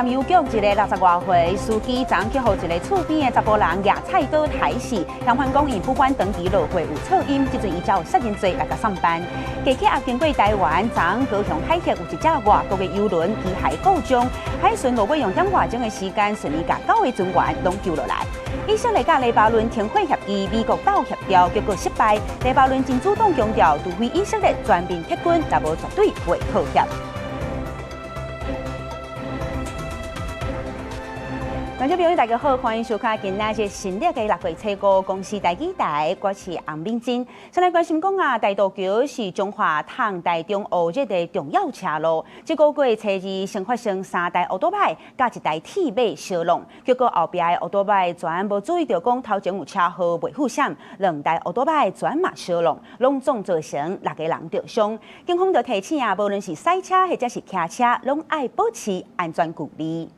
南郵局一个60外歲司機，昨去予一个厝邊的查埔人舉菜刀刣死，嫌犯講𪜶不管長期落貨有噪音，這陣伊才有殺人罪來共送辦。低氣壓經過台灣，昨高雄海峽有一隻外國的郵輪機械故障，海巡落尾用點外鐘的時間，順利共九个船員攏救落來。以色列佮黎巴嫩停火協議，美國鬥協調，結果失敗。黎巴嫩真主黨強調，除非以色列全面撤軍，若無絕對袂妥協。觀眾朋友，大家好，歡迎收看今仔日新曆的六月初五公視台語台，我是洪敏珍。先來關心講啊，大渡橋是彰化通台中烏日的重要車路。這個月初二先發生三台歐多擺佮一台鐵馬相挵，結果後壁的歐多擺全無注意著講頭前有車禍袂負險，兩台歐多擺全嘛相挵，攏總造成六個人著傷。警方就提醒啊，無論是賽車或者是騎車，攏愛保持安全距離。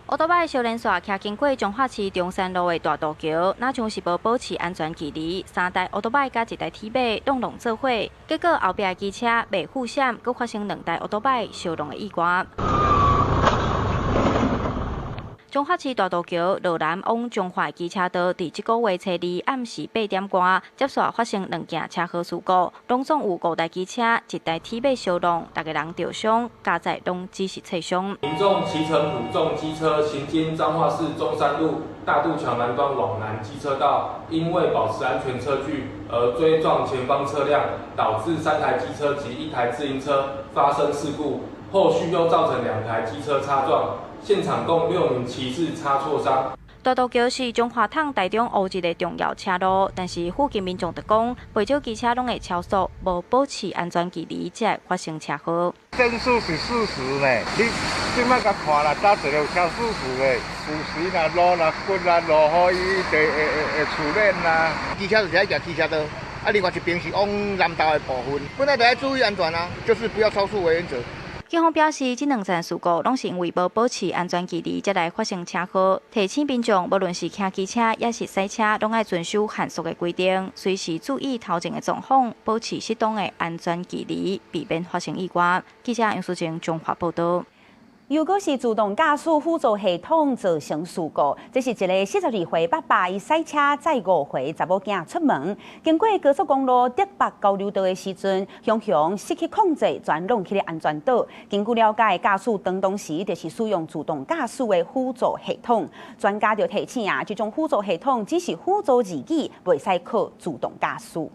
歐多擺相連紲騎經過彰化市中山路的大渡橋，若像是無保持安全距離，三台歐多擺佮一台鐵馬攏挵做伙，結果後壁的機車袂負險，閣發生兩台歐多擺相挵的意外。彰化市大渡橋羅南往彰化機車道，佇這個月初二暗時8點外，接紲發生兩件車禍事故，攏總有五台機車、一台鐵馬相挵，六个人著傷，加載攏只是擦傷。民眾騎乘補重機車行經彰化市中山路大渡橋南端往南機車道，因為保持安全車距而追撞前方車輛，導致三台機車及一台自行車發生事故，後續又造成兩台機車擦撞。現場共六名騎士擦挫傷。大渡橋是彰化通台中烏日的重要車路，但是附近民眾就講，袂少機車攏會超速，無保持安全距離，才會發生車禍。限速是事實呢，你這擺共看啦，搭一個超事實的，有時若路若骨啦，落雨伊就會會出現啦。機車就是愛行機車道，啊，另外一邊是往南投的部分，本來就愛注意安全啊，就是不要超速為原則。警方表示，這兩件事故攏是因為無保持安全距離，才來發生車禍。提醒民眾，無論是騎機車抑是賽車，攏愛遵守限速的規定，隨時注意頭前的狀況，保持適當的安全距離，避免發生意外。記者楊淑靜彰化報導。又閣是自動駕駛輔助系統造成事故，這是一个42歲爸爸，伊賽車載五歲查某囝出門，經過高速公路竹北交流道的時陣，雄雄失去控制，全挵去咧安全島。根據了解，駕駛當當時就是使用自動駕駛的輔助系統。專家就提醒啊，這種輔助系統只是輔助而已，袂使靠自動駕駛。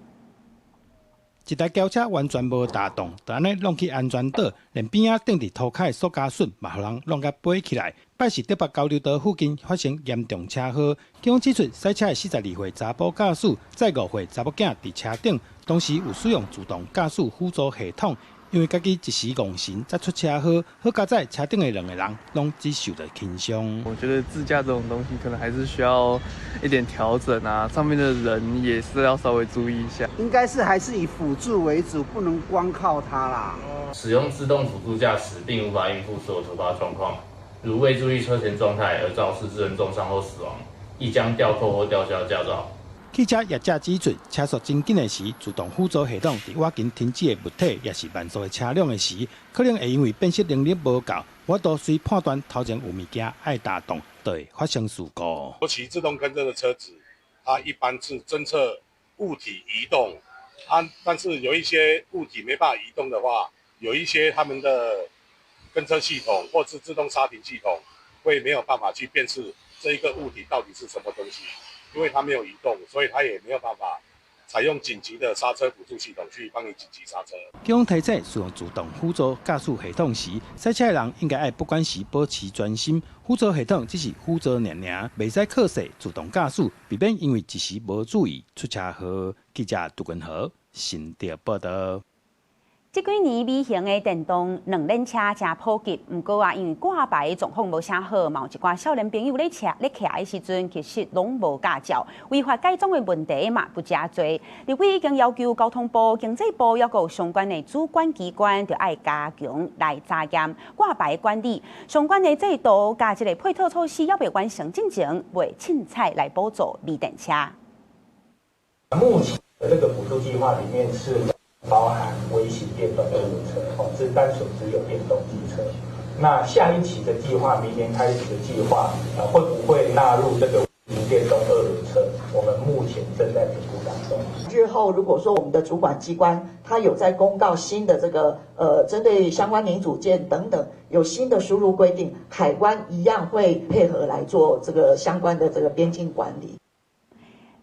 一台轎車完全無踏動，就按呢挵去安全島，連邊仔釘佇塗跤的塑膠筍嘛，予人挵共飛起來。拜四竹北交流道附近發生嚴重車禍，警方指出，賽車的42歲查埔駕駛載五歲查某囝佇車頂，當時有使用自動駕駛輔助系統，因為家己一時戇神才出車禍，好佳哉車頂的兩个人攏只受著輕傷。我覺得自駕這種東西可能還是需要一點調整啊，上面的人也是要稍微注意一下。應該是還是以輔助為主，不能光靠它啦。使用自動輔助駕駛並無法應付所有突發狀況，如未注意車前狀態而肇事致人重傷或死亡，亦將吊扣或吊銷駕照。汽車業者指出，車速真緊的時，自動輔助系統佇倚近停止的物體，抑是慢速的車輛的時，可能會因為辨識能力無夠，無法度隨判斷頭前有物件愛踏動，就會發生事故。尤其自動跟車的車子，它一般是偵測物體移動，啊，但是有一些物體沒辦法移動的話，有一些他們的跟車系統或是自動剎停系統，會沒有辦法去辨識這一個物體到底是什麼東西。因為它沒有移動，所以它也沒有辦法採用緊急的剎車輔助系統去幫你緊急剎車。警方提醒，使用自動輔助駕駛系統時，賽車的人應該愛不管是保持專心。輔助系統只是輔助爾爾，袂使靠勢自動駕駛，避免因為一時無注意出車禍。記者杜根豪新竹報導。這幾年微型的電動兩輪車誠普及，毋過啊，因為掛牌狀況無啥好，嘛有一寡少年朋友咧騎咧騎的時陣，其實攏無駕照，違法改裝的問題嘛不誠濟。立委已經要求交通部、經濟部抑閣有相關的主管機關，著愛加強來查驗掛牌管理，相關的制度佮這个配套措施，猶未完成進前，袂凊彩來補助微電車。目前的這個補助計劃裡面是包含微型電動車，哦，是單純只有電動機車。那下一期的計劃，明年開始的計劃，會不會納入這個電動二輪車？我們目前正在評估當中。日後如果說我們的主管機關，他有在公告新的這個，針對相關零組件等等有新的輸入規定，海關一樣會配合來做這個相關的這個邊境管理。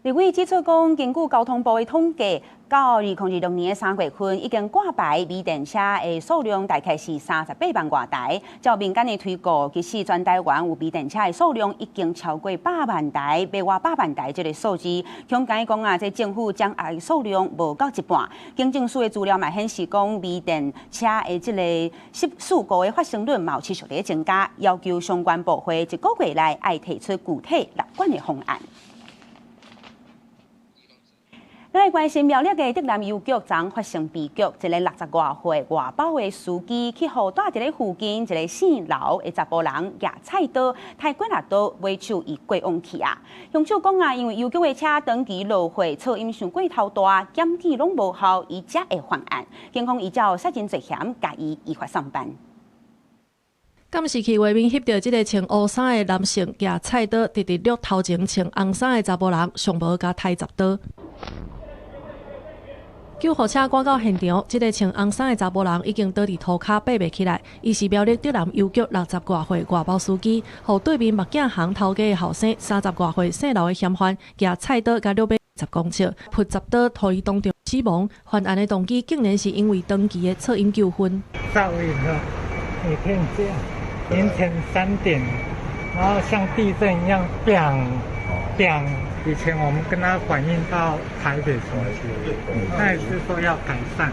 立委指出講，根據交通部的統計，到2026年的3月份，已經掛牌微電車的數量大概是38萬外台。照民間的推估，其實全台灣有微電車的數量已經超過百萬台，袂外百萬台這個數字。恐驚講啊，這政府掌握的數量無夠一半。警政署的資料嘛顯示講，微電車的這個事故的發生率嘛有持續咧增加，要求相關部會一個月內愛提出具體立管的方案。來關心苗栗的竹南郵局昨發生悲劇，一个60外歲外包的司機去予蹛佇咧附近一个姓劉的查埔人舉菜刀，刣幾若刀，尾手伊過往去啊。兇手講啊，因為郵局的車長期落貨，噪音傷過頭大，檢舉攏無效，伊才會犯案。警方依照殺人罪嫌，共伊依法送辦。監視器畫面翕著這个穿烏衫的男性舉菜刀，直直掠頭前穿紅衫的查埔人，上無共刣10刀。救護車趕到現場，這个穿紅衫的查埔人已經倒佇塗跤爬袂起來。伊是苗栗竹南郵局60外歲外包司機，予對面目鏡行頭家的後生30外歲姓劉的嫌犯，舉菜刀共掠欲10公尺，噗10刀，予伊當場死亡。犯案的動機竟然是因為長期的噪音糾紛。噪音啊，每天這樣，凌晨3點，然後像地震一樣，砰砰。以前我們跟他反映到台北市去，他也是說要改善，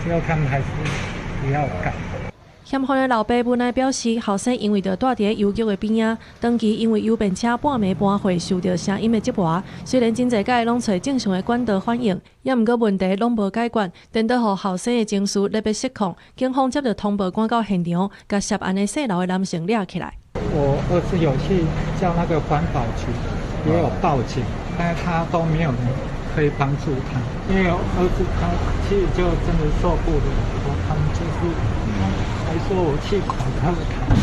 結果他們還是不要改。嫌犯的老爸無奈表示，後生因為著蹛佇郵局的邊仔，長期因為郵便車半暝搬貨受著聲音的折磨。雖然真濟擺攏揣正常的管道反映，也毋過問題攏無解決，顛倒予後生的情緒咧欲失控。警方接著通報趕到現場，共涉案的姓劉的男性掠起來。我兒子有去叫那個環保局，也有報警，但是他都沒有人可以幫助他，因為兒子他其實就真的受不了，他們就是還說我去恐嚇他。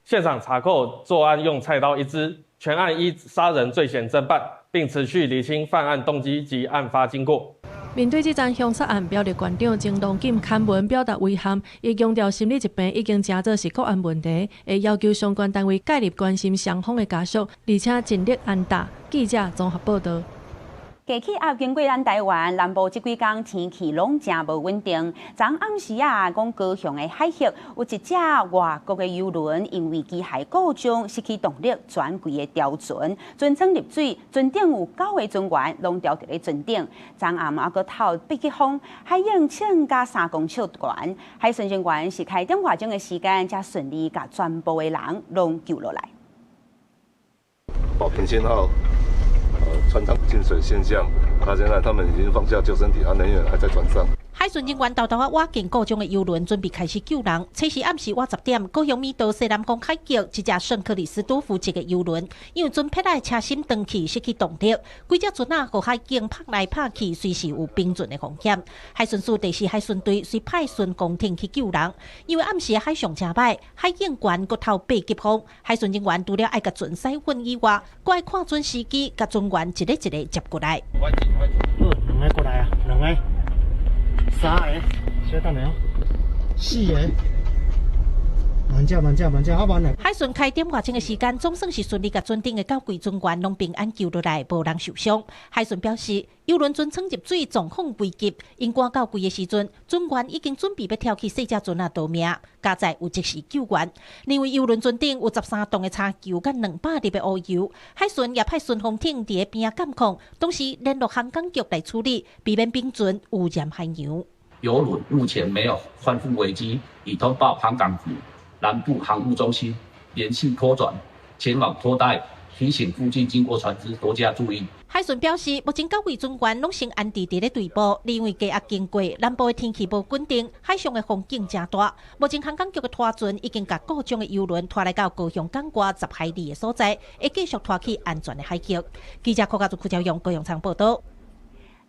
現場查扣作案用菜刀一支，全案依殺人罪嫌偵辦，並持續釐清犯案動機及案發經過。面對這樁兇殺案，苗栗縣長鄭龍錦刊文表達遺憾，伊強調心理疾病已經成做是國安問題，會要求相關單位介入關心雙方的家屬，而且盡力安撫。記者綜合報導。低氣壓經過咱台灣南部這幾工天氣攏誠無穩定。昨暗時啊，講高雄的海域有一隻外國的郵輪，因為機械故障失去動力，轉規个沉船，船艙入水，船頂有九个船員攏牢佇咧船頂。昨暗猶閣透北極風，海湧穿甲3公尺懸，海巡人員是開點外鐘的時間，才順利共全部的人攏救落來。保平信號。船艙進水現象，他現在他們已經放下救生艇，啊，人員還在船上。海巡人員沓沓仔倚近故障的郵輪，準備開始救人。初時暗時倚10點，高雄米道西南宮海域一隻聖克里斯多夫籍的郵輪，因為船撇仔的車身斷去，失去動力，規隻船仔予海湧拍來拍去，隨時有冰船的風險。海巡署第四海巡隊隨派順風艇去救人，因為暗時海象誠歹，海湧懸閣透北極風，海巡人員除了愛共船駛穩以外，閣愛看準時機，共船員一个一个接過來。兩个過來啊，兩个。三个，稍等下，四个，慢只慢只慢只，好慢來。海巡開點外鐘的時間，總算是順利共船頂的九位船員攏平安救落來，無人受傷。海巡表示，郵輪船艙入水狀況危急，𪜶趕到櫃的時陣，船員已經準備欲跳去細隻船仔逃命，佳哉有及時救援。另外，郵輪船頂有13噸的柴油佮200粒的烏油，海巡也派順風艇佇咧邊仔監控，同時聯絡航港局來處理，避免冰船污染海洋。郵輪目前沒有翻覆危機，已通報航港局南部航務中心聯繫拖船前往拖帶，提醒附近經過船隻多加注意。海巡表示，目前九位船員攏先安置佇咧隊部，因為低壓經過南部的天氣無穩定，海上的風景誠大。目前航港局的拖船已經共故障的郵輪拖來到高雄港外10海里的所在，會繼續拖去安全的海域。記者柯家族、柯朝陽高雄場報導。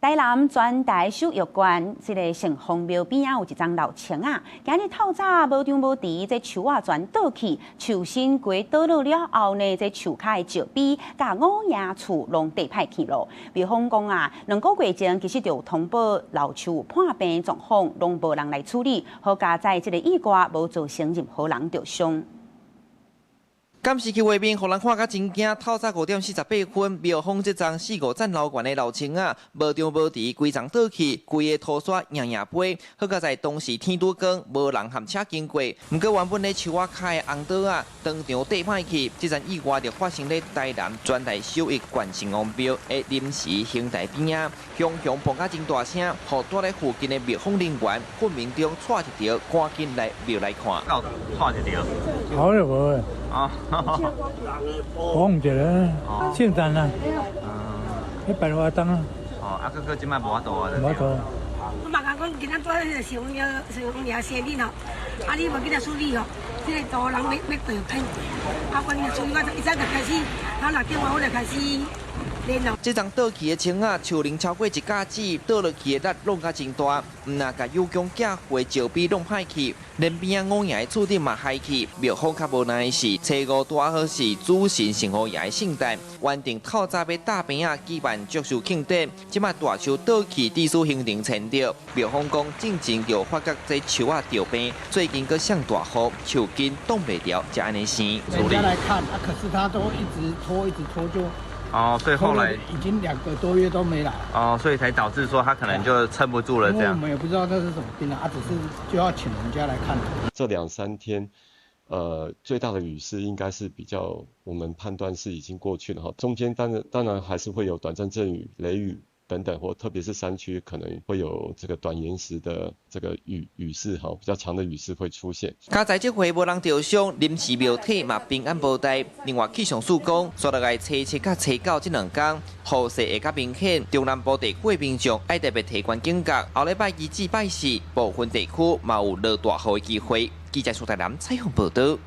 台南全台首育館這个城隍廟邊仔有一叢老樹仔，今日透早無張無遲，這樹仔全倒去，樹身規倒落了後呢，這樹跤的石碑佮五營厝攏硩歹去咯。廟方講啊，2個月前其實就有通報老樹有破病狀況，攏無人來處理，好佳哉這个意外無造成任何人著傷。監視器畫面，予人看甲真驚。透早5點48分，廟方這叢四五層樓懸的老樹仔，無張無遲，規叢倒去，規个土沙掖掖飛。好佳哉當時天拄光，無人和車經過。毋過原本咧樹仔跤的紅桌仔，當場硩歹去。這陣意外就發生咧台南全台首邑縣城隍廟的臨時行台邊仔，雄雄碰甲真大聲，予蹛咧附近的廟方人員昏迷中掣一著，趕緊來廟內看。掣一著？好了無？啊。講毋著咧，聖誕啊，彼擺活動啊。哦，啊，閣閣這擺無法度啊。無法度。我嘛共講，今仔蹛彼个城隍廟，城隍爺生日吼，啊，你無緊來處理吼，這个路人欲欲過騙，啊，我緊來處理，我一早就開始，啊，6點外我就開始。這叢倒去的樹仔，樹齡超過一甲子，倒落去的力弄甲真大，毋若共有強寄回石碑弄歹去，連邊仔五營的厝頂嘛害去。廟方較無奈的是，初五拄好是主神城隍爺的聖誕，原定透早欲搭棚仔舉辦祝壽慶典，這擺大樹倒去，致使行程延著。廟方講，進前就發覺這樹仔著病，最近閣上大雨，樹根擋袂牢，才按呢生。人家來看，啊，可是他都一直拖，一直拖就。哦，所以後來已經2個多月都沒來。哦，所以才導致說他可能就撐不住了這樣。我們也不知道這是什麼病啊，只是就要請人家來看。這兩三天，最大的雨勢應該是比較，我們判斷是已經過去了哈。中間當然還是會有短暫陣雨、雷雨等等，或特別是山區可能會有這個短延時的這個雨勢哈，比較長的雨勢會出現。佳哉這回無人著傷，臨時廟體嘛平安無代。另外氣象署講，煞落來初七佮初九這兩天，雨勢會較明顯。中南部地區的民眾愛特別提懸警覺。後禮拜二至拜四，部分地區嘛有落大雨的機會。記者蘇台南採訪報導。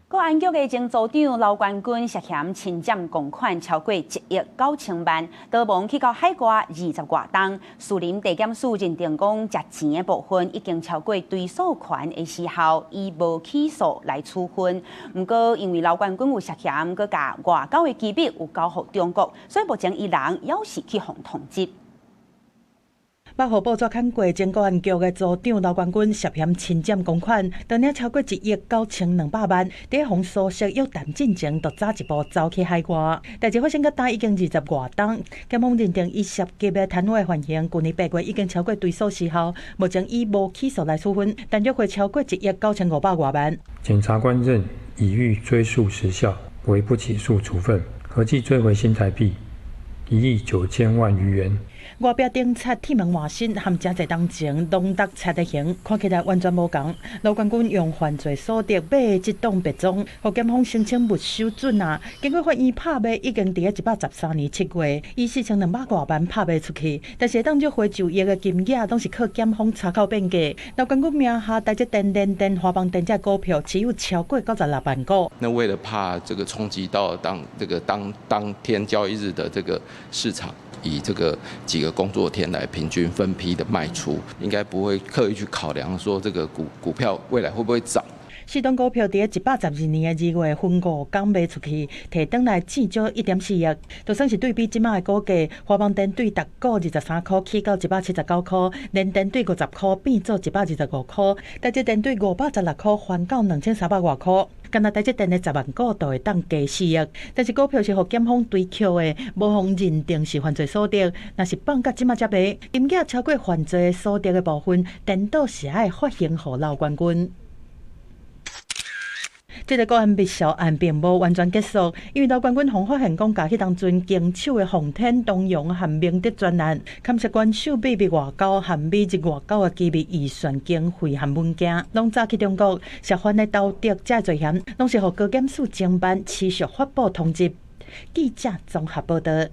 國安局的前組長劉冠軍涉嫌侵佔公款超過1億9千萬，逃亡去到海外20外冬。士林地檢署認定講，食錢的部分已經超過追訴權的時效，以無起訴來處分。毋過因為劉冠軍有涉嫌閣共外交的機密有交予中國，所以目前伊人猶是去予通緝。捌予報紙刊過前國安局的組長劉冠軍涉嫌侵佔公款，當年超過1億9200萬，佇予蘇軾約談進前，就早一步走去海外。代誌發生到今已經20外冬，檢方認定伊涉及的貪污犯行，舊年8月已經超過追訴時效，目前以無起訴來處分，但約會超過1億9500外萬。檢察官認已逾追訴時效，為不起訴處分，合計追回新台幣1億9000萬餘元。外壁頂漆鐵門換新，含誠濟冬前攏觸賊的形，看起來完全無仝。劉冠軍用犯罪所得買這棟別莊，予檢方聲稱沒收準啊。經過法院拍賣，已經佇113年7月，以4200外萬拍賣出去。但是會當約回就業的金額，攏是靠檢方查扣變價。劉冠軍名下台積電、聯電、華邦電這股票持有超過96萬股。那為了怕這個衝擊到當這個當當天交易日的這個市場。以這個幾個工作天來平均分批的賣出，應該不會刻意去考量說這個股票未來會不會漲。四檔股票佇112年2月分5工賣出去，提轉來至少1.4億，就算是對比這馬的股價，華邦電對逐股23箍起到179箍，聯電對50箍變做125箍，台積電對516箍翻到2300外箍。干焦台積電的10萬股就會當加4億，但是股票是予檢方追扣的，無予認定是犯罪所得，若是放到這馬才賣，金額超過犯罪所得的部分，顛倒是愛發行予劉冠軍。這个國安密潲案並無完全結束，因為劉冠軍予發現講，共彼當陣經手的奉天東洋和明德專案，堪設關守秘密外交和美日外交的機密預算經費和文件，攏走去中國，涉犯的投敵這罪嫌，攏是予高檢署偵辦，持續發布通緝。記者綜合報導。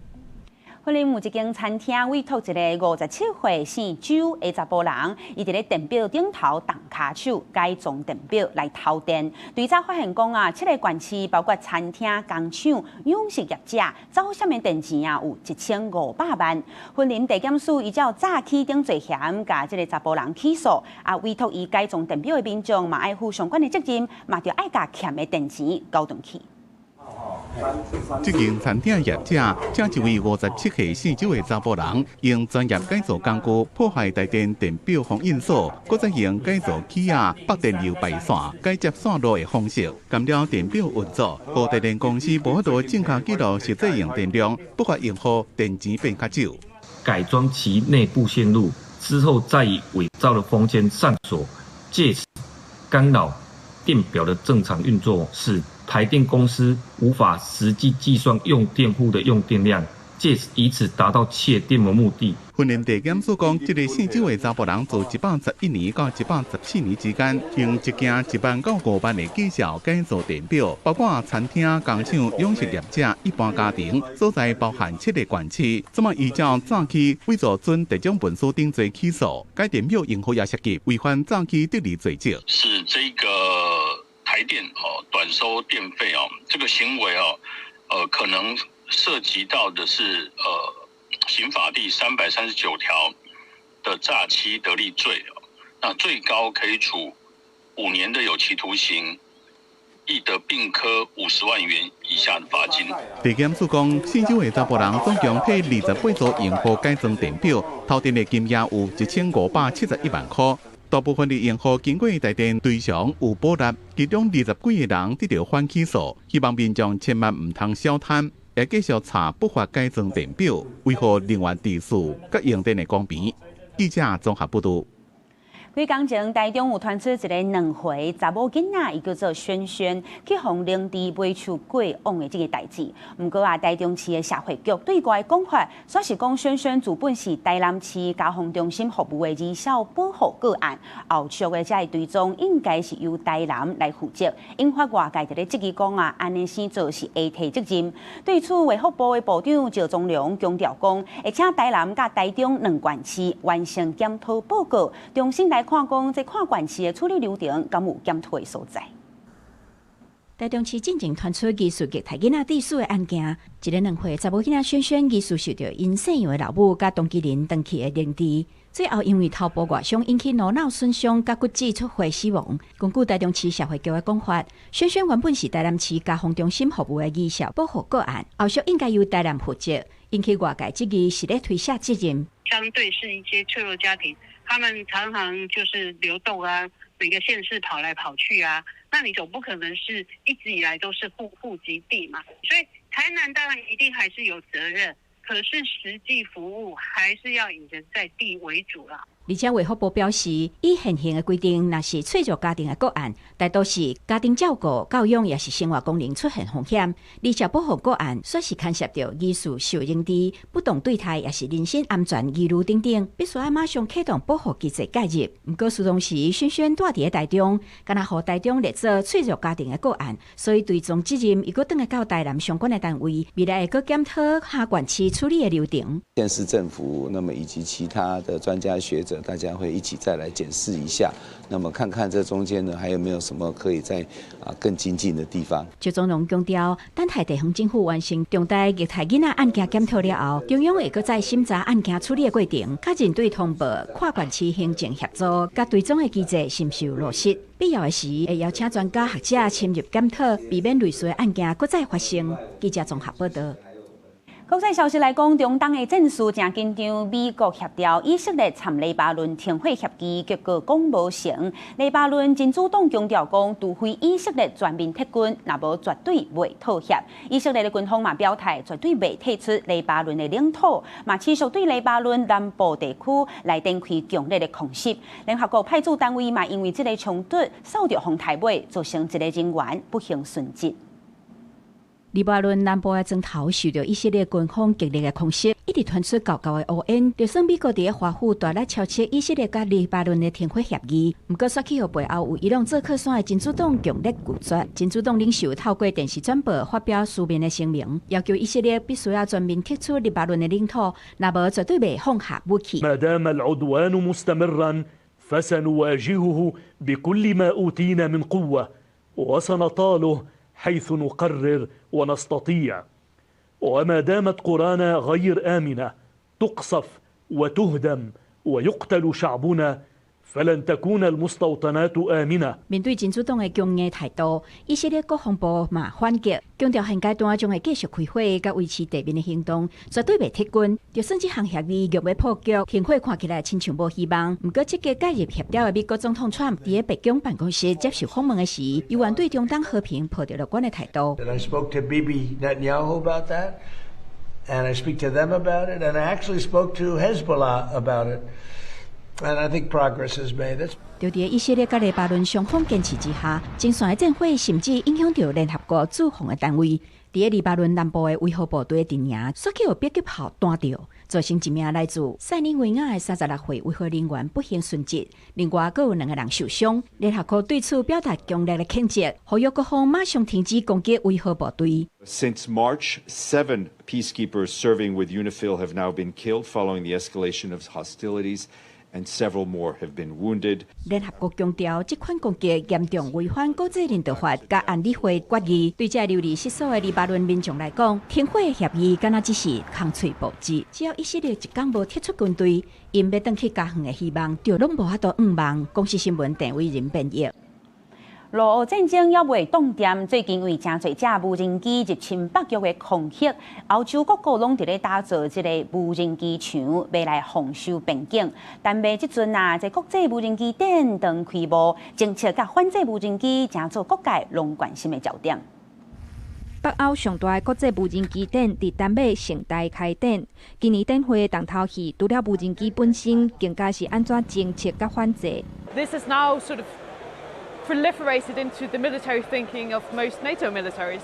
雲林有一間餐廳委託一个57歲姓周的查埔人，伊佇咧電表頂頭動跤手改裝電表來偷電。追查發現講啊，七个縣市包括餐廳、工廠、飲食業者，走啥物電錢啊？有1500萬。雲林地檢署依照詐欺等罪嫌，共這个查埔人起訴。啊，委託伊改裝電表的民眾嘛，愛負相關的責任，嘛著愛共欠的電錢交轉去。這間餐廳業者請一位57歲姓周的查埔人，用專業改造工具破壞台電電表封印鎖，閣再用改造器仔駁電流排線、改接線路的方式，干擾電表運作，予台電公司無法度正確記錄實際用電量，不法用戶電錢變較少。改裝其內部線路之後，再以偽造的封簽上鎖，借此干擾電表的正常運作，使台電公司無法實際計算用電戶的用電量，借此以此達到竊電的目的。雲林地檢署講，這个姓周的查埔人自111年到114年之間，用一件1萬到5萬的績效改造電表，包括餐廳、工廠、飲食業者、一般家庭，所在包含七个縣市。這馬依照詐欺、偽造準特種文書等罪起訴，該電表用戶也涉及違反詐欺得利罪責。是這個台電哦短收電費哦，這個行為哦，可能涉及到的是刑法第339條的詐欺得利罪哦，那最高可以處5年的有期徒刑，亦得併科50萬元以下的罰金。地檢署講，姓周的查埔人總共替28組用戶改裝電表，偷電的金額有1571萬塊。大部分的用戶經過台電追償有補貼，其中20幾个人得著反起訴，希望民眾千萬毋通小貪，會繼續查不法改裝電表，維護能源秩序佮用電的公平。記者綜合報導。幾工前，台中有傳出一个2歲查某囡仔，伊叫做萱萱，去予靈智賣樹過往的這个代誌。毋過啊，台中市的社會局對外講法，煞是講萱萱自本是台南市家防中心服務的兒少保護個案，後續的這个追蹤應該是由台南來負責。引發外界佇咧質疑講啊，按呢生做是會提責任。對此，衛福部的部長趙宗龍強調講，會請台南佮台中兩縣市完成檢討報告，重新來看講，這跨縣市的處理流程，敢有檢討的所在？台中市進前傳出疑似虐待囡仔致死的案件，一个2歲查某囡仔萱萱疑似受著𪜶姓楊的老母佮同居人長期的凌虐，最後因為頭部外傷引起顱腦損傷佮骨質出血死亡。根據台中市社會局的講法，萱萱原本是台南市家防中心服務的兒少保護個案，後續應該由台南負責，引起外界質疑是咧推卸責任。相對是一些脆弱家庭，他們常常就是流動啊，每個縣市跑來跑去啊，那你總不可能是一直以來都是戶籍地嘛，所以台南當然一定還是有責任，可是實際服務還是要以人在地為主啦。而且衛福部表示，以現行的規定，若是脆弱家庭的個案，大多是家庭照顧、教養，抑是生活功能出現風險。兒少保護個案，煞是牽涉著疑似受凌虐、不當對待，抑是人身安全疑慮等等，必須愛馬上啟動保護機制介入。毋過，事當時萱萱蹛佇咧台中，敢若予台中列做脆弱家庭的個案，所以追蹤責任，伊閣轉來到台南相關的單位，未來會閣檢討跨縣市處理的流程。縣市政府，那麼以及其他的專家學者，大家會一起再來檢視一下，那麼看看這中間呢，還有沒有什麼可以再更精進的地方。趙宗龍強調，等待地方政府完成重大虐待囡仔案件檢討了後，中央會閣再審查案件處理的過程，較認對通報跨縣市行政協作佮追蹤的機制是毋是有落實，必要的時會邀請專家學者深入檢討，避免類似的案件閣再發生。記者綜合報導。國際消息來講，中東的戰事誠緊張，美國協調以色列參黎巴嫩停火協議，結果講無成。黎巴嫩真主黨強調講，除非以色列全面撤軍，若無絕對袂妥協。以色列的軍方嘛表態，絕對袂退出黎巴嫩的領土，嘛持續對黎巴嫩南部地區來展開強烈的空襲。聯合國派駐單位嘛因為這个衝突，掃著風颱尾，造成一个人員不幸殉職。黎巴嫩南部的磚頭受著以色列軍方激烈的空襲，一直傳出厚厚的烏煙。就算美國佇咧華府大力敲擊以色列佮黎巴嫩的停火協議，毋過煞去予背後有伊朗做靠山的真主黨強烈拒絕。真主黨領袖透過電視轉播發表書面的聲明，要求以色列必須要全面撤出黎巴嫩的領土，若無絕對袂放下武器。 ما دام العدوان مستمرا فسنواجهه بكل ما أوتينا من قوة وسنطاله حيث نقرر ونستطيع، وما دامت قرانا غير آمنة تقصف وتهدم ويقتل شعبنا فلن تكون المستوطنات آمنة。 面對真主黨的強硬態度，以色列國防部嘛反擊，強調現階段將會繼續開火，佮維持地面的行動，絕對袂撤軍。就算這項協議欲欲破局，停火看起來親像無希望。毋過積極介入協調的美國總統川普，佇咧白宮辦公室接受訪問的時，依然對中東和平抱著樂觀的態度。 And I spoke to Bibi Netanyahu about that, and I speak to them about it, and I actually spoke to Hezbollah about it. And I think progress is made. That's 就佇以色列佮黎巴嫩雙方堅持之下，前線的戰火甚至影響著聯合國駐防的單位。佇咧黎巴嫩南部的維和部隊陣營，煞去予迫擊炮彈著，造成一名來自塞爾維亞的36歲維和人員不幸殉職，另外閣有兩个人受傷。聯合國對此表達強烈的譴責，呼籲各方馬上停止攻擊維和部隊。 Since March, seven peacekeepers serving with UNIFIL have now been killed following the escalation of hostilities, and several more have been wounded. 聯合國強調，這款攻擊嚴重違反國際人道法佮安理會決議。對這流離失所的黎巴嫩民眾來講，停火協議敢若只是空喙布子。只要以色列一工無撤出軍隊，𪜶欲轉去家園的希望就攏無法度向望。公視新聞鄭偉仁編譯。羅烏戰爭猶未凍定，最近因為誠濟隻無人機入侵北約的空域，歐洲各國攏佇咧打造這个無人機牆，欲來防守邊境。丹麥這陣啊，這國際無人機展當開幕，偵測佮反制無人機，成做各界攏關心的焦點。北歐上大的國際無人機展佇丹麥盛大開展。今年展會的重頭戲，除了無人機本身，更加是按怎偵測佮反制。 This is now sort of proliferated into the military thinking of most NATO militaries,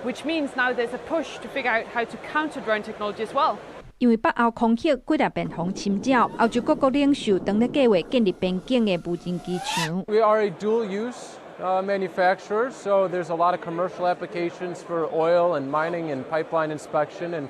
which means now there's a push to figure out how to counter drone technology as well. 因為北歐空域幾若變予侵擾，歐洲各國領袖當咧計劃建立邊境的無人機牆。 We are a dual-use manufacturer, so there's a lot of commercial applications for oil and mining and pipeline inspection and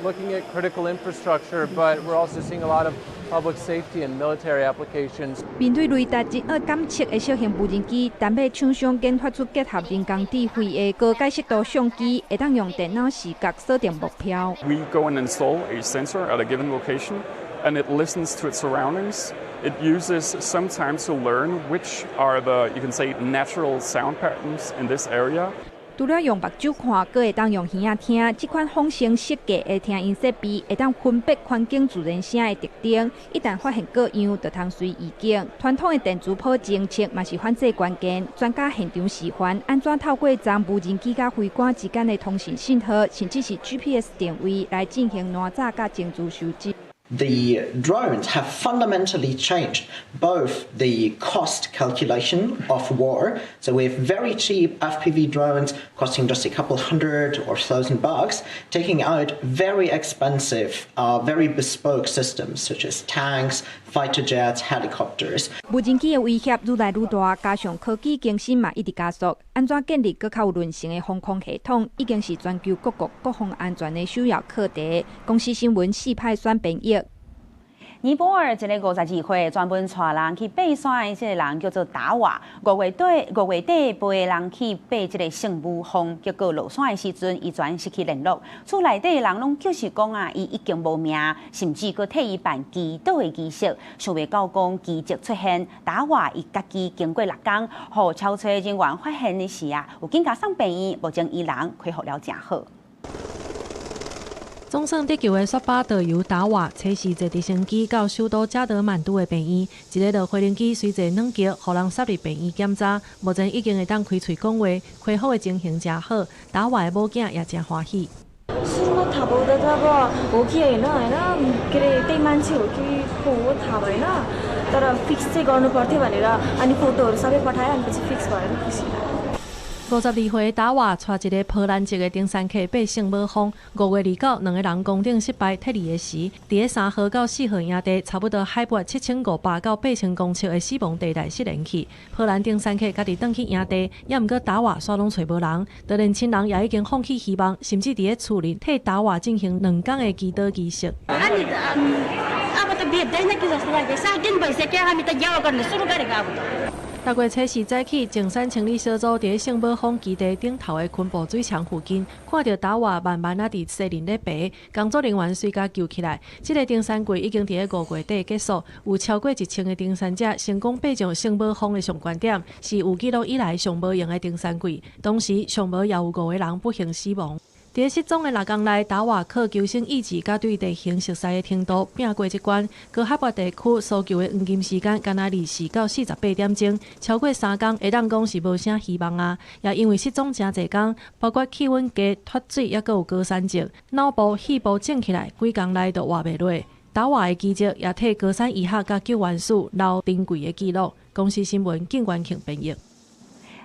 looking at critical infrastructure, but we're also seeing a lot of public safety and military applications. 面對雷達真愛感測的小型無人機，丹麥廠商研發出結合人工智慧的高解析度相機，會當用電腦視覺鎖定目標。 We go and install a sensor at a given location, and it listens to its surroundings. It uses some time to learn which are the, you can say, natural sound patterns in this area. 除了用目睭看，閣會當用耳仔聽。這款仿生設計的聽音設備，會當分辨環境自然聲的特徵。一旦發現過樣，就通隨預警。傳統的電磁波偵測嘛是反制關鍵。專家現場示範，按怎透過將無人機佮飛官之間的通訊信號，甚至是 GPS 定位來進行攔截佮情資收集。 The drones have fundamentally changed both the cost calculation of war. So we have very cheap FPV drones costing just a couple hundred or thousand bucks, taking out very expensive, very bespoke systems such as tanks, fighter jets, helicopters. 無人機的威脅愈來愈大，加上科技更新嘛一直加速，按怎建立閣較有韌性的防空系統，已經是全球各國國防安全的首要課題。公視新聞四派選編譯。尼泊爾一个52歲專門帶人去爬山的這个人叫做達瓦。5月底陪人去爬這个聖母峰，結果落山的時陣，伊全失去聯絡。厝內底的人攏叫是講啊，伊已經無命，甚至閣替伊辦祈禱的儀式。想袂到講奇蹟出現，達瓦伊家己經過6工，予搜尋人員發現的時啊，有緊共送病院，目前伊人恢復了誠好。總算得救的雪巴導遊達瓦，初時坐直升機到首都加德滿都的病院，一个落飛行機隨坐軟腳，予人送入病院檢查，目前已經會當開喙講話，恢復的情形誠好。達瓦的某囝也誠歡喜。 सुरुमा थाहा पाउँदा त अब हो कि होइन होइन के अरे त्यही मान्छे हो कि को हो थाहा भएन तर फिक्स चाहिँ गर्नु पर्थ्यो भनेर अनि फोटोहरू सबै पठायो अनि पछि फिक्स भएर खुसी लाग्यो। 52歲達瓦帶一个波蘭籍的登山客爬聖母峰，5月29，兩个人攻頂失敗，撤離的時，佇咧3號到4號營地，差不多海拔7500到8000公尺的死亡地帶失聯去。波蘭登山客家己轉去營地，猶毋過達瓦煞攏揣無人，就連親人也已經放棄希望，甚至佇咧厝裡替達瓦進行2工的祈禱儀式。六月初四早起，淨山清理小組佇咧聖母峰基地頂頭的昆布水牆附近，看著達瓦慢慢仔佇溪林咧爬，工作人員隨共救起來。這个登山季已經佇咧5月底結束，有超過1000个登山者成功爬上聖母峰的上懸點，是有記錄以來上無閒的登山季。同時，上無也有5個人不幸死亡。佇咧失蹤的6工內，達瓦靠求生意志佮對地形熟悉的程度拚過這關。高海拔地區搜救的黃金時間，干焦24到48點鐘，超過3工，會當講是無啥希望啊！也因為失蹤誠濟工，包括氣溫低、脫水，猶閣有高山症，腦部、肺部腫起來，幾工內就活袂落。達瓦的奇蹟也替高山醫學佮救援史留珍貴的記錄。公視新聞靳元慶編譯。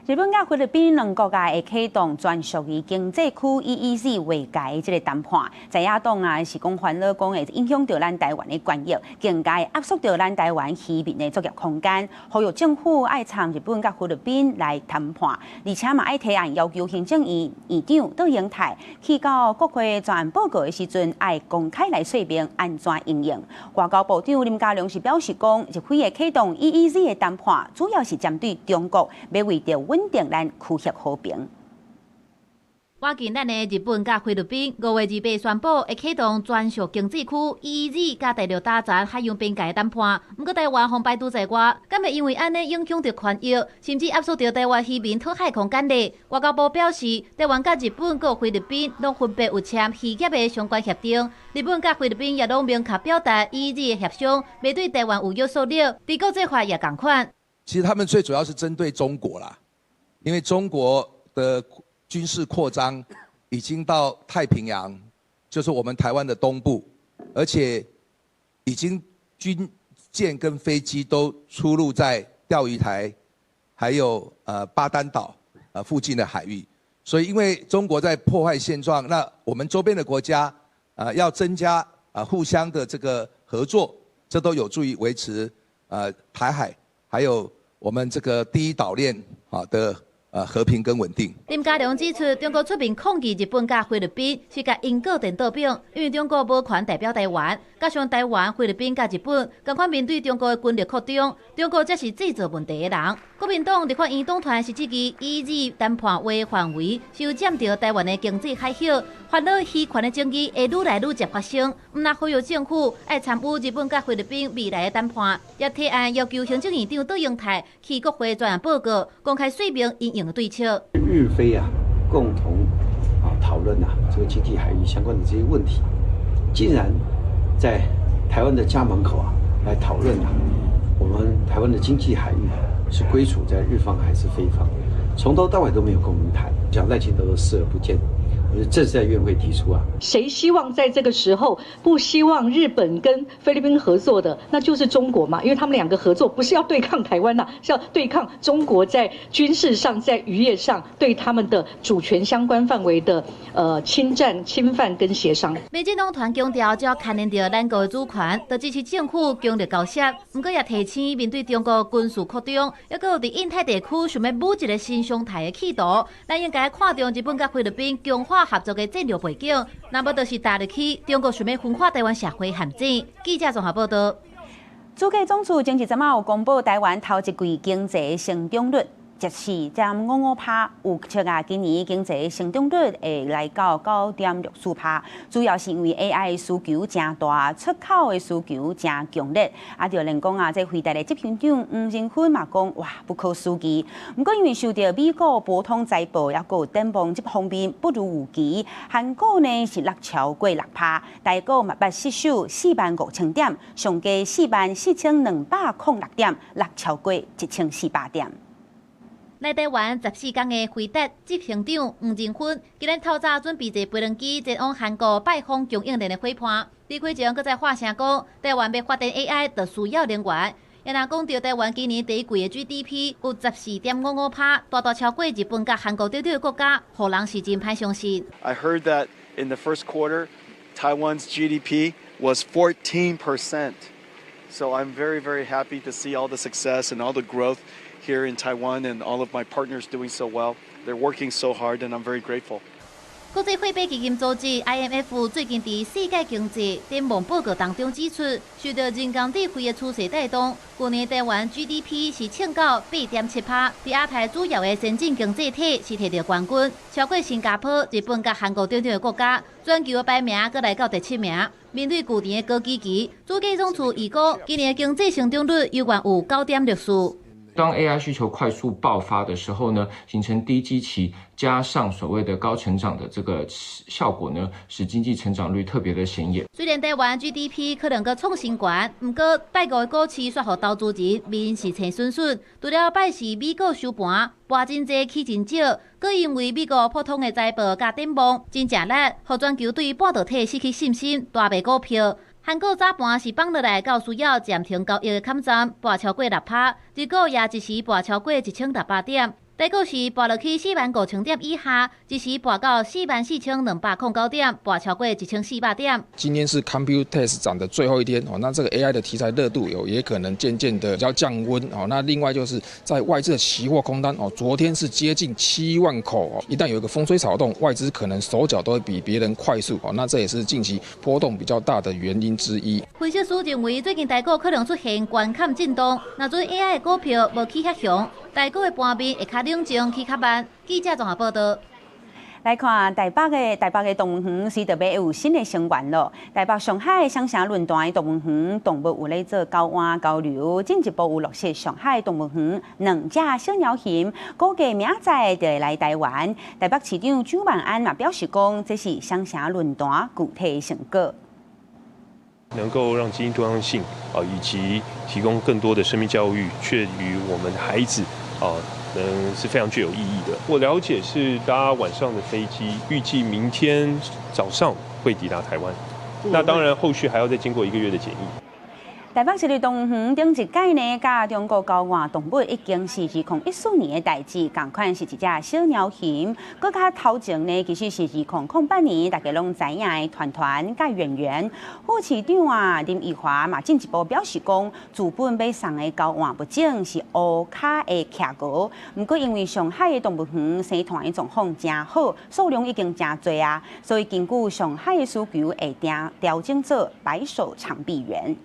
日本佮菲律賓兩國啊，會啟動專屬於經濟區 EEZ 劃界這个談判。在野黨啊是講煩惱，講會影響著咱台灣的權益，更加會壓縮著咱台灣漁民的作業空間。呼籲政府愛參日本佮菲律賓來談判，而且嘛愛提案要求行政院院長卓榮泰去到國會專案報告的時陣，愛公開來說明按怎應用。外交部長林佳龍是表示講，日菲會啟動 EEZ 的談判，主要是針對中國，欲為著穩定咱區域和平。倚近咱的日本佮菲律賓，5月28宣布會啟動專屬經濟區 EEZ 佮大陸打層海洋邊界的談判。毋過台灣予排除在外，敢會因為按呢影響著權益，甚至壓縮著台灣漁民討海空間咧？外交部表示，台灣佮日本佮菲律賓攏分別有簽漁業的相關協定，日本佮菲律賓也攏明確表達 EEZ 的協商袂對台灣有約束力，佇國際法也仝款。其實他們最主要是針對中國啦。因為中國的軍事擴張已經到太平洋，就是我們台灣的東部，而且已經軍艦跟飛機都出入在釣魚台，還有巴丹島附近的海域。所以因為中國在破壞現狀，那我們周邊的國家要增加互相的這個合作，這都有助於維持台海還有我們這個第一島鏈的和平跟穩定。林佳龍指出，中國出面抗議日本佮菲律賓是共英國顛倒反，因為中國無權代表台灣，加上台灣、菲律賓佮日本仝款面對中國的軍力擴張，中國才是製造問題的人。國民黨立法院黨團是質疑 EEZ 談判的範圍是有佔著台灣的經濟海域，煩惱漁權的爭議會愈來愈捷發生。毋但呼籲政府愛參與日本佮菲律賓未來的談判，也提案要求行政院長卓榮泰去國會專案報告，公開說明𪜶用的對策。日菲共同討論這個經濟海域相關的這些問題，竟然在台灣的家門口來討論我們台灣的經濟海域是歸屬在日方還是菲方，從頭到尾都沒有跟我們談，講賴清德都視而不見。我就正式在院會提出啊，誰希望在這個時候不希望日本跟菲律賓合作的，那就是中國嘛，因為他們兩個合作不是要對抗台灣吶，是要對抗中國在軍事上、在漁業上對他們的主權相關範圍的侵佔、侵犯跟協商。民進黨團強調，只要牽連著咱國的主權，就支持政府強力交涉。毋過也提醒，面對中國軍事擴張，猶閣有佇印太地區想欲舞一个新常態的企圖，咱應該看重日本佮菲律賓強化合作的戰略背景，若無就是踏入去中國想欲分化台灣社會陷阱。記者綜合報導。主計總處前一陣仔有公布台灣頭一季經濟成長率，14.55%，預測啊，今年經濟成長率會來到9.64%，主要是因為 AI 需求誠大，出口的需求誠強烈。啊，就連講啊，這輝達的執行長黃仁勳嘛講，哇，不可思議。毋過因為受著美國普通財報抑閣有展望這方面不如預期，韓股呢是落超過6%，台股嘛捌失守4萬5千點，上低44,206點，落超過1400點。來台灣14工的輝達執行長黃仁勳，今日透早準備坐飛輪機前往韓國拜訪供應鏈的夥伴。離開前，閣再發聲講，台灣欲發展 AI，就需要能源。也若講著台灣今年第一季的 GDP 有14.55%，大大超過日本佮韓國等等的國家，予人是真歹相信。 I heard that in the first quarter, Taiwan's GDP was 14%. So I'm very, very happy to see all the success and all the growth here in Taiwan and all of my partners doing so well. They're working so hard and I'm very grateful. 國際貨幣基金組織 IMF 最近佇世界經濟展望報告當中指出，受著人工智慧的趨勢帶動，去年台灣 GDP 是衝到8.7%，佇亞太主要的先進經濟體是摕著冠軍，超過新加坡、日本佮韓國等等的國家，全球的排名閣來到第七名。面對舊年的高基期，主計總處預估今年的經濟成長率猶原有9.64。當 AI 需求快速爆發的時候呢，形成低基期加上所謂的高成長的這個效果呢，使經濟成長率特別的顯眼。雖然台灣 GDP 可能閣創新高，毋過拜五的股市煞予投資人面是青恂恂。除了拜四美股收盤跋真濟起真少，閣因為美國普通的財報佮展望真正力，予全球對半導體失去信心，大賣股票。韓股早盤是放落來到需要暫停交易的坎站，跋超過6%，日股也一時跋超過1600點。台股是跋落去4萬5千點以下，一時跋到4萬4209點，跋超過1400點。今天是 Computex 展的最後一天哦，那這個 AI 的題材熱度有也可能漸漸的比較降溫哦。那另外就是在外資的期貨空單哦，昨天是接近7萬口哦，一旦有一個風吹草動，外資可能手腳都會比別人快速哦。那這也是近期波動比較大的原因之一。分析師認為，最近台股可能出現關卡震盪，若準 AI 的股票無起遐強，台股的盤面會較冷靜，起較慢。記者綜合報道。來看台北的動物園是特別有新的成員咯。台北上海雙城論壇的動物園動物有咧做交換交流，進一步有落實上海動物園兩隻小鳥熊，估計明仔載就會來台灣。台北市長蔣萬安嘛表示講，這是雙城論壇具體的成果。能夠讓基因多樣性啊，以及提供更多的生命教育，卻於我們孩子啊，能是非常具有意義的。我了解是搭晚上的飛機，預計明天早上會抵達台灣。那當然，後續還要再經過一個月的檢疫。台北市立動物園頂一屆呢，佮中國交換動物已經是2014年的代誌，仝款是一隻小鳥熊。閣較頭前呢，其實是2008年，大家攏知影的團團佮圓圓。副市長啊林奕華嘛進一步表示講，自本欲送的交換物種是烏跤的企鵝，毋過因為上海的動物園生態狀況誠好，數量已經誠濟啊，所以根據上海的需求會定調整做白手長臂猿。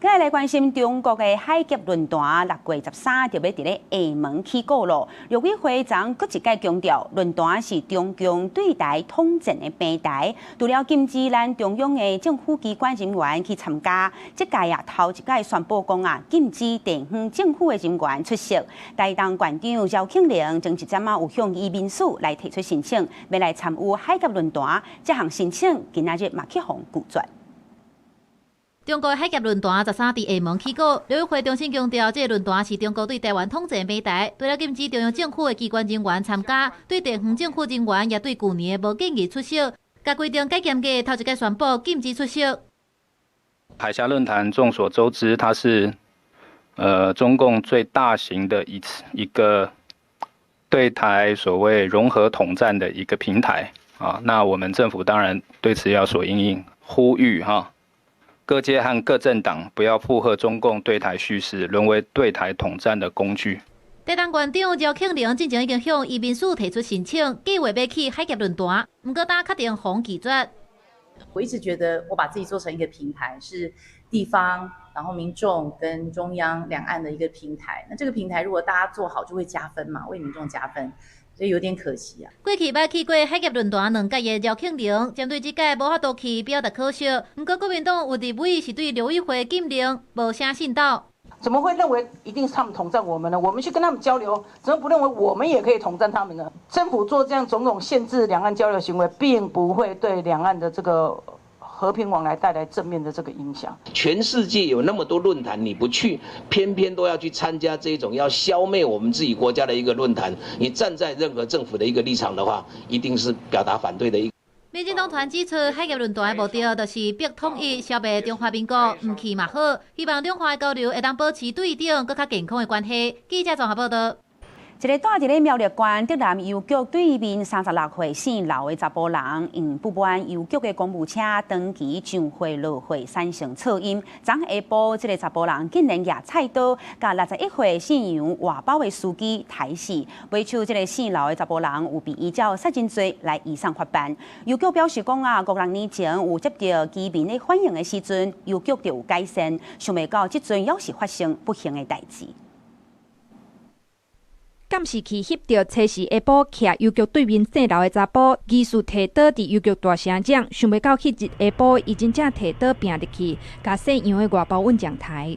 閣來關心中國的海峽論壇，6月13就欲佇咧廈門起鼓囉。陸委會昨閣一擺強調，論壇是中共對台統戰的平台。除了禁止咱中央的政府機關人員去參加，這屆啊頭一擺宣布講啊，禁止地方政府的人員出席。台東縣長饒慶鈴前一陣仔有向移民署來提出申請，欲來參與海峽論壇，這項申請今仔日嘛去予拒絕。中國海峽論壇13佇廈門起鼓，陸委會重新強調，這個論壇是中國對台灣統戰平台，除了禁止中央政府的機關人員參加，對地方政府人員也對舊年無建議出席，共規定改嚴格，頭一擺宣布禁止出席。海峽論壇眾所周知，它是中共最大型的一次一個對台所謂融合統戰的一個平台啊。那我們政府當然對此要所因應，呼籲哈。各界和各政黨不要附和中共對台敘事，淪為對台統戰的工具。台東縣長饒慶鈴進前已經向移民署提出申請，計劃欲去海峽論壇，毋過今確定予拒絕。我一直覺得，我把自己做成一個平台，是地方，然後民眾跟中央兩岸的一個平台。那這個平台如果大家做好，就會加分嘛，為民眾加分。所以有點可惜啊。過去捌去過海峽論壇兩屆的饒慶鈴，針對這屆無法度去表達可惜。毋過國民黨有立委是對陸委會禁令無啥信道。怎麼會認為一定是他們統戰我們呢？我們去跟他們交流，怎麼不認為我們也可以統戰他們呢？政府做這樣種種限制兩岸交流行為，並不會對兩岸的這個和平往來帶來正面的這個影響。全世界有那麼多論壇，你不去，偏偏都要去參加這種要消滅我們自己國家的一個論壇。你站在任何政府的一個立場的話，一定是表達反對的一。民進黨團指出，海峽論壇的目的就是逼統一消滅中華民國，毋去嘛好，希望兩岸交流會當保持對等、閣較健康的關係。記者綜合報道。一个蹛佇咧苗栗縣竹南郵局對面36歲姓劉的查埔人，因不滿郵局的公務車長期上貨落貨產生噪音，昨下晡這个查埔人竟然舉菜刀，共61歲姓楊外包的司機刣死。尾手這个姓劉的查埔人有被依照殺人罪來移送法辦。郵局表示講啊，五六年前有接著居民的反映的時陣，郵局就有改善，想袂到這陣猶是發生不幸的代誌。監視器翕著，初四下晡徛郵局對面姓劉的查埔，疑似提刀佇郵局大城長，想袂到彼日下晡，伊真正提刀拚入去，共姓楊的外包運將刣。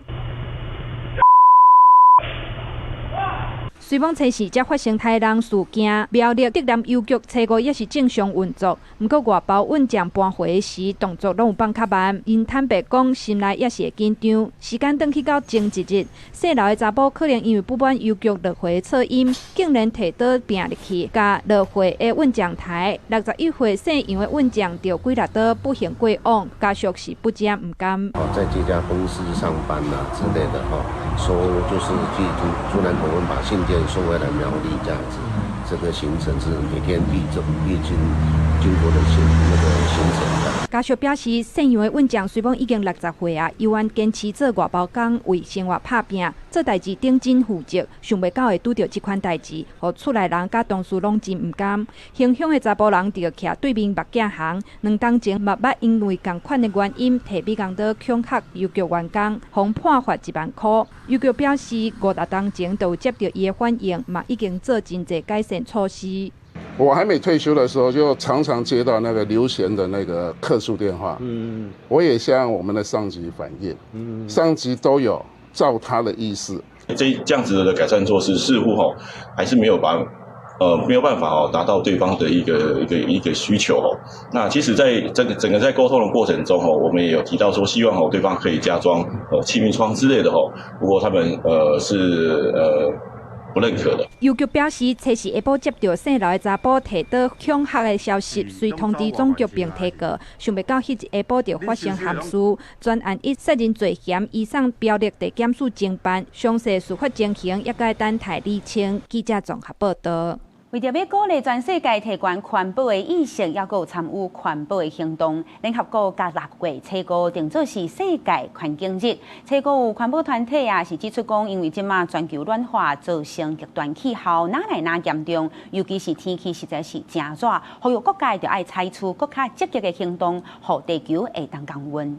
雖罔初四才發生刣人事件，苗栗竹南郵局初五也是正常運作，毋過外包運將搬貨時動作攏有放較慢。𪜶坦白講，心內也是會緊張。時間轉去到前一日，姓劉的查埔可能因為不滿郵局落貨噪音，竟然提刀拚入去，共落貨的運將刣。61歲姓楊的運將著幾落刀，不幸過往，家屬是不遮毋甘。在這家公司上班啊之類的，說就是去竹南同溫把信件送回來苗栗這樣子，這個行程是每天必經必經經過的行那個行程的。家屬表示，姓楊的運將雖罔已經60歲啊，猶原堅持做外包工，為生活拍拚，做代誌頂真負責，想袂到會拄著這款代誌，予厝內人佮同事攏真毋甘。興鄉的查埔人就徛對面目鏡行，兩冬前嘛捌因為仝款的原因，提美工刀恐嚇郵局員工，予判罰1萬箍。郵局表示，五六冬前就有接著伊的反應，嘛已經做真濟改善措施。我還沒退休的時候，就常常接到那個劉賢的那個客訴電話。我也向我們的上級反映，上級都有照他的意思。這樣子的改善措施，似乎還是沒有辦法達到對方的一個需求。那其實在整個在溝通的過程中，我們也有提到說，希望對方可以加裝氣密窗之類的。不過他們是不認可的。郵局表示，初四下晡接著姓劉的查埔提刀恐嚇的消息，遂通知總局並提告。想袂到彼日下晡就發生憾事，全案以殺人罪嫌移送苗栗地檢署偵辦，詳細司法情形也該等待釐清。記者綜合報道。為著欲鼓勵全世界提懸環保的意識，猶閣有參與環保的行動。聯合國共6月初五定做是世界環境日。初五有環保團體啊，是指出講，因為這馬全球暖化造成極端氣候，愈來愈嚴重，尤其是天氣實在是誠熱，呼籲各界著愛採取閣較積極的行動，予地球會當降溫。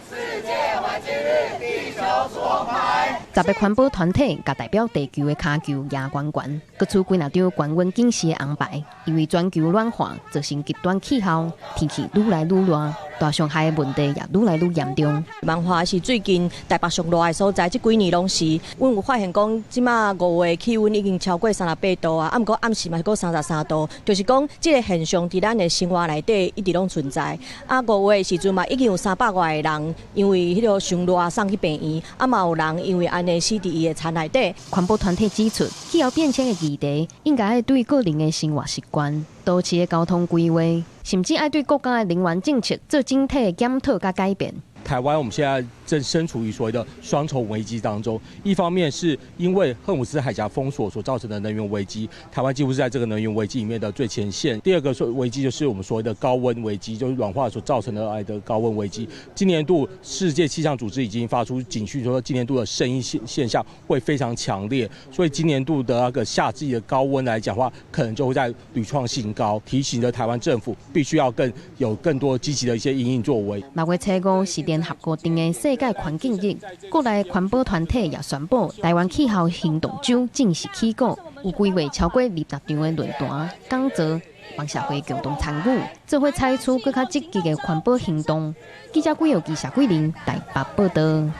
世界環境日，地球左排。十个環保團體共代表地球的跤球舉懸懸，閣出幾若張懸溫警示的紅牌，因為全球暖化造成極端氣候，天氣愈來愈熱，大傷害的問題也愈來愈嚴重。萬華是最近台北上熱的所在，這幾年攏是。阮有發現講，這馬5月氣溫已經超過38度啊，毋過暗時嘛是閣33度，就是講這个現象佇咱的生活內底一直攏存在。啊，5月的時陣嘛已經有300外个人因為彼个傷熱送去病院，啊嘛有人因為按呢死佇伊的田內底。環保團體指出，氣候變遷的議題應該愛對個人的生活習慣、都市的交通規劃，甚至愛對國家的能源政策做整體的檢討佮改變。台灣我們現在正身處於所謂的雙重危機當中，一方面是因為荷姆茲海峽封鎖所造成的能源危機，台灣幾乎是在這個能源危機裡面的最前線。第二個危機就是我們所謂的高溫危機，就是暖化所造成的高溫危機。今年度世界氣象組織已經發出警訊，說今年度的聖嬰現象會非常強烈，所以今年度的那個夏季的高溫來講的話，可能就會再屢創新高，提醒著台灣政府必須要有更多積極的一些因應作為。6月初五是聯合國定的世界環境日，國內環保團體也宣布，台灣氣候行動週正式起鼓，有規劃超過20場的論壇、講座，幫社會共同參與，做伙採取閣較積極的環保行動。記者紀耀記、謝桂玲台北報道。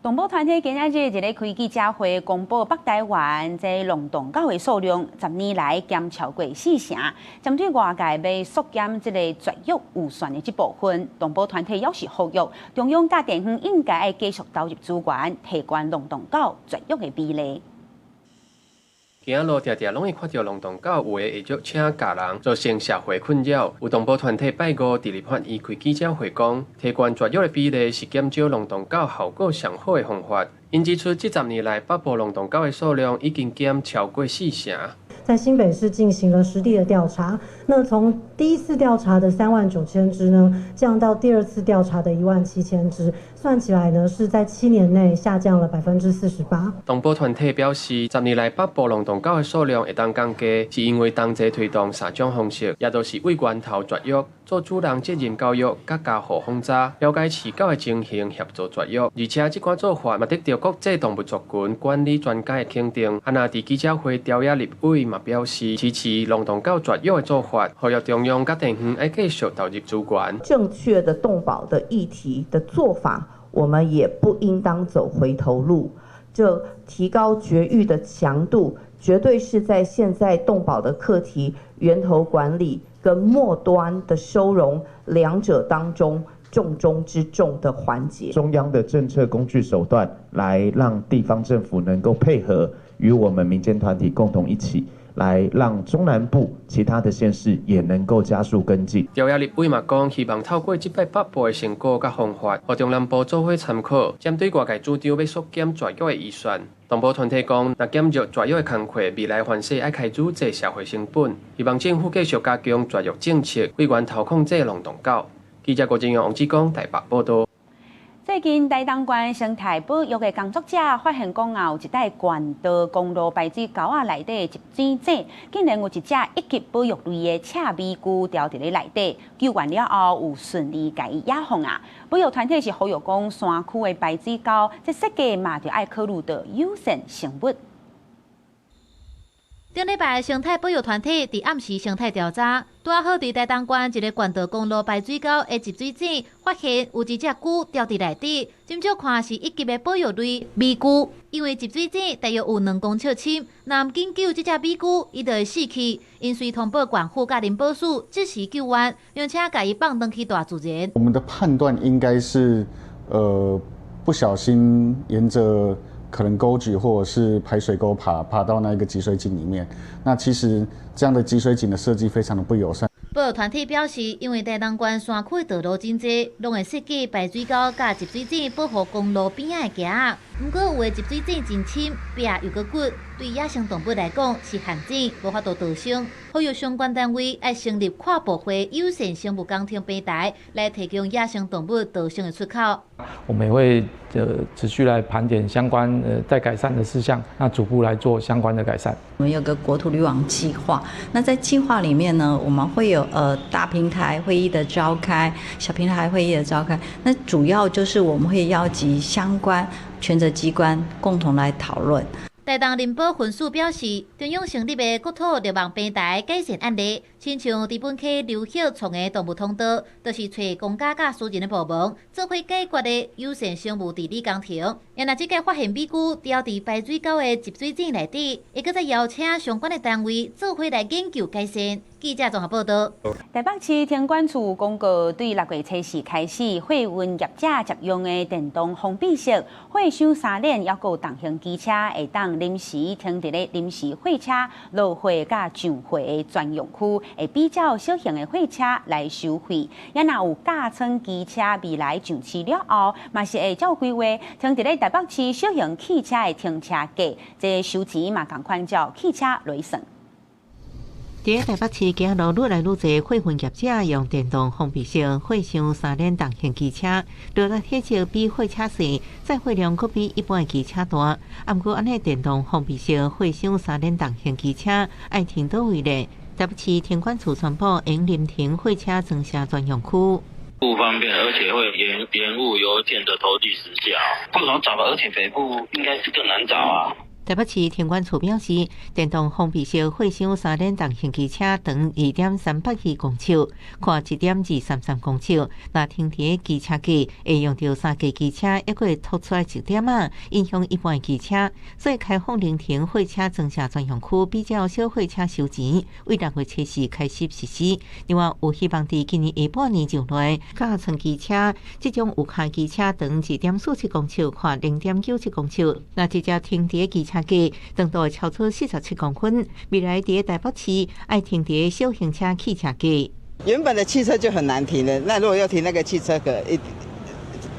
動保團體今仔日佇咧開記者會，公布北台灣這龍洞狗的數量，10年來減超過4成。針對外界欲縮減這个絕育預算的這部分，動保團體猶是呼籲中央佮地方應該愛繼續投入資源，提懸龍洞狗絕育的比例。行路定定攏會看著龍洞狗有的會約請咬人，造成社會困擾。有動保團體拜五佇立法院開記者會講，提懸絕育的比例是減少龍洞狗效果上好的方法。𪜶指出，這10年來北部龍洞狗的數量已經減超過4成。在新北市進行了實地的調查，那從第一次調查的3萬9千隻呢，降到第二次調查的1萬7千隻，算起來呢是在7年內下降了48%。動保團體表示，10年來北部龍洞狗的數量會當降低，是因為同齊推動三種方式，也就是對源頭絕育、做主人責任教育、佮加護訪查，了解飼狗的情形，協助絕育。而且這款做法嘛得著國際動物族群管理專家的肯定。啊，若佇記者會朝野立委嘛表示支持龍洞狗絕育的做法，呼籲中央佮地方愛繼續投入資源。正確的動保的議題的做法，我們也不應當走回頭路。就提高絕育的強度，絕對是在現在動保的課題源頭管理跟末端的收容兩者當中重中之重的環節。中央的政策工具手段，來讓地方政府能夠配合，與我們民間團體共同一起，來讓中南部其他的縣市也能夠加速跟進。朝野立委嘛講，希望透過這擺北部的成果佮方法，予中南部做伙參考，針對外界主張欲縮減絕育的預算。動保團體講，若減弱絕育的工課，未來凡勢愛開愈濟社會成本。希望政府繼續加強絕育政策，對源頭控制龍洞狗。記者郭正陽、王志剛台北報導。最近台東縣生態保育的工作者發現講啊，有一帶縣道公路排水溝仔內底集水井，竟然有一隻一級保育類的赤尾龜牢佇咧內底，救援了後有順利共伊野放啊。保育團體是呼籲講，山區的排水溝，這設計嘛著愛考慮著友善生物。頂禮拜，生態保育團體佇暗時生態調查，拄仔好佇台東縣一个縣道公路排水溝的集水井，發現有一隻龜牢佇內底，斟酌看是一級的保育類尾龜，因為集水井大約有2公尺深，若毋緊救這隻尾龜，伊就會死去。𪜶隨通報縣府佮林保署，即時救援，並且共伊放轉去大自然。我們的判斷應該是，不小心沿着可能溝渠或者是排水溝爬到那個集水井裡面，那其實這樣的集水井的設計非常的不友善。保育團體表示，因為台東縣山區道路真濟，攏會設計排水溝佮集水井保護公路邊仔的墘仔。毋過有的集水井真深，壁又閣骨，對野生動物來講是陷阱，無法度逃生。呼籲相關單位愛成立跨部會友善生物工程平台，來提供野生動物逃生的出口。我們也會持續來盤點相關待改善的事項，那逐步來做相關的改善。我們有個國土綠網計劃，那在計劃裡面呢，我們會有大平台會議的召開，小平台會議的召開。那主要就是我們會邀集相關權責機關共同來討論。台東林保分署表示，中央成立的國土綠網平台改善案例，親像知本溪流域創的動物通道，就是揣公家佮私人的部門做伙解決的友善生物治理工程。也若這屆發現尾龜牢佇排水溝的集水井內底，會閣再邀請相關的單位做伙來研究改善。記者綜合報導。台北市停管處公告，對6月初4開始，貨運業者捷用的電動封閉式貨箱三輪，抑閣重型機車會當臨時停佇咧臨時貨車落貨佮上貨的專用區，會比照小型的貨車來收費。也若有加倉機車未來上市了後，嘛是會照規劃停佇咧台北市小型汽車的停車格，這收錢嘛仝款照汽車來算。佇台北市街路愈來愈濟貨運業者用電動封閉式貨箱三輪重型機車，勞力體積比貨車細，載貨量閣比一般的機車大。啊，毋過按呢電動封閉式貨箱三輪重型機車愛停佗位咧？台北市停管處宣布，用臨停貨車裝卸專用區。不方便，而且會延誤郵件的投遞時效。不好找吧，而且北部應該是更難找啊。台北市停管處表示，電動封閉式貨箱三輪重型機車長2.382公尺，寬1.233公尺。若停佇機車格，會用著三架機車，抑閣會凸出來一點仔，影響一般的機車。所以開放臨停貨車裝卸專用區，比照小貨車收錢，為6月初4開始實施。另外，有希望佇今年下半年上來，加倉機車這種有跤機車長2.47公尺，寬0.97公尺，若直接停佇機車車格，長度超出47公分。未來佇台北市愛停佇小型車汽車格。原本的汽車就很難停了，那如果要停那個汽車格，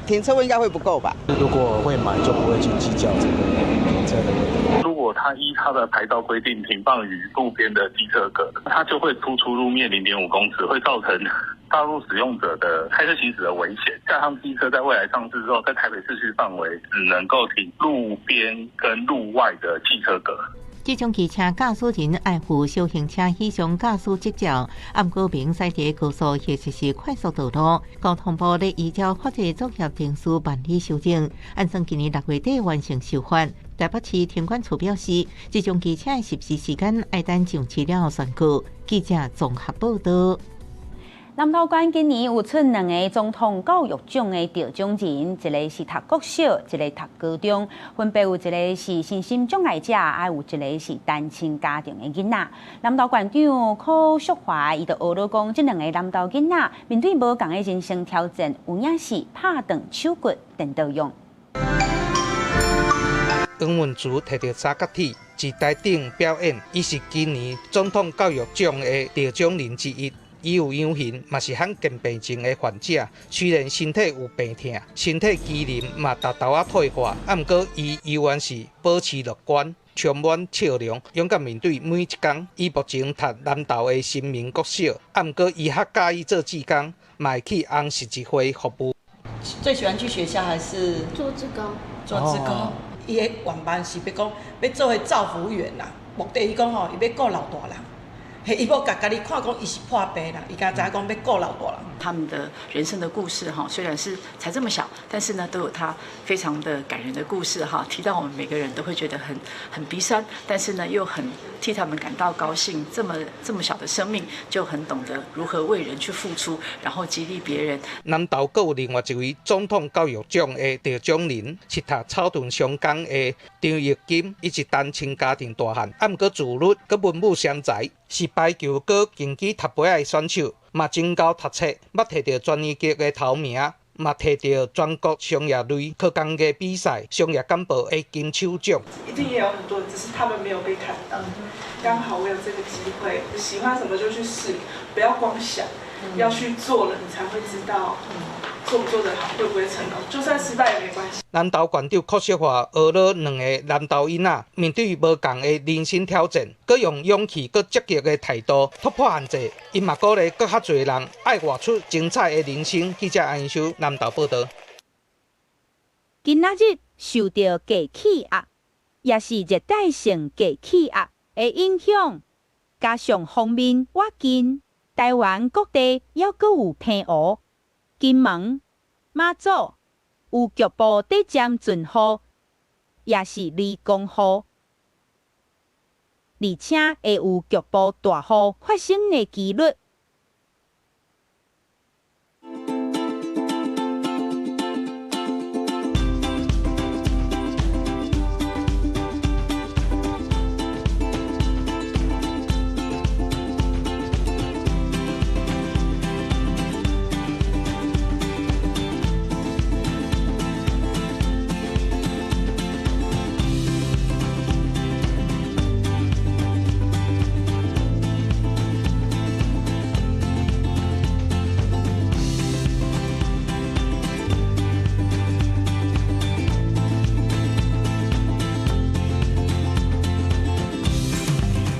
停車位應該會不夠吧？如果會買，就不會去計較這個停車的問題。如果他依他的牌照規定停放於路邊的機車格，他就會突出路面0.5公尺，會造成道路使用者的開車行駛的危險。加上機車在未來上市之後，在台北市區範圍只能夠停路邊跟路外的汽車格。這種機車駕駛人愛負小型車以上駕駛執照，毋過明駛佇高速或者是快速道路，交通部咧依照法制作業程序辦理修正，按算今年6月底完成修法。台北市停管處表示，這種機車的實施時間愛等上市了後宣告。記者綜合報道。南投縣今年有出兩个總統教育獎的得獎人，一个是讀國小，一个讀高中，分別有一个是身心障礙者，還有一个是單親家庭的囡仔。南投縣長柯淑華伊就學了講，這兩个南投囡仔面對無仝的人生挑戰，有影是拍斷手骨顛倒勇。黃文慈提著三角鐵，佇台頂表演，伊是今年總統教育獎的得獎人之一。伊有養型，嘛是罕見病症的患者。雖然身體有病痛，身體機能嘛沓沓仔退化，毋過伊猶原是保持樂觀，充滿笑容，勇敢面對每一工。伊目前讀南投的新民國小，毋過伊較佮意做志工，嘛會去紅十字會服務。最喜歡去學校還是做志工？做志工，伊的願望是欲講欲做彼照服員啦，目的伊講吼，伊欲顧老大人。彼伊無共家己看講伊是破病啦，伊敢知影講欲顧老大人。他們的人生的故事哈，雖然是才這麼小，但是呢，都有他非常的感人的故事哈。提到我們每個人都會覺得很鼻酸，但是呢，又很替他們感到高興。這麼這麼小的生命就很懂得如何為人去付出，然後激勵別人。南投閣有另外一位總統教育獎的得獎人，是讀草屯雙江的張玉金，伊是單親家庭大漢，毋過自律，閣文武雙才，是排球閣拳擊踢杯仔的選手，嘛真𠢕讀冊，捌提著全年級的頭名，嘛提著全國商業類科工藝比賽商業幹部的金手獎。一定也有很多，只是他們沒有被看到。剛好我有這個機會，喜歡什麼就去試，不要光想，要去做了，你才會知道做不做得好，會不會成功。就算失敗也沒關係。南投縣長柯淑華學了兩个南投囡仔，面對無仝的人生挑戰，閣用勇氣、閣積極的態度突破限制。伊嘛鼓勵閣較濟人愛活出精彩的人生。記者安修南投報導。今仔日受著低氣壓，也是熱帶性低氣壓的影響，加上鋒面倚近，台灣各地猶閣有澎湖、金門、馬祖有局部短暫陣雨，也是雷公雨，而且會有局部大雨發生的機率。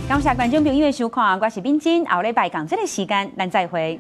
感謝觀眾朋友的收看，我是敏珍，後禮拜仝這个時間，咱再會。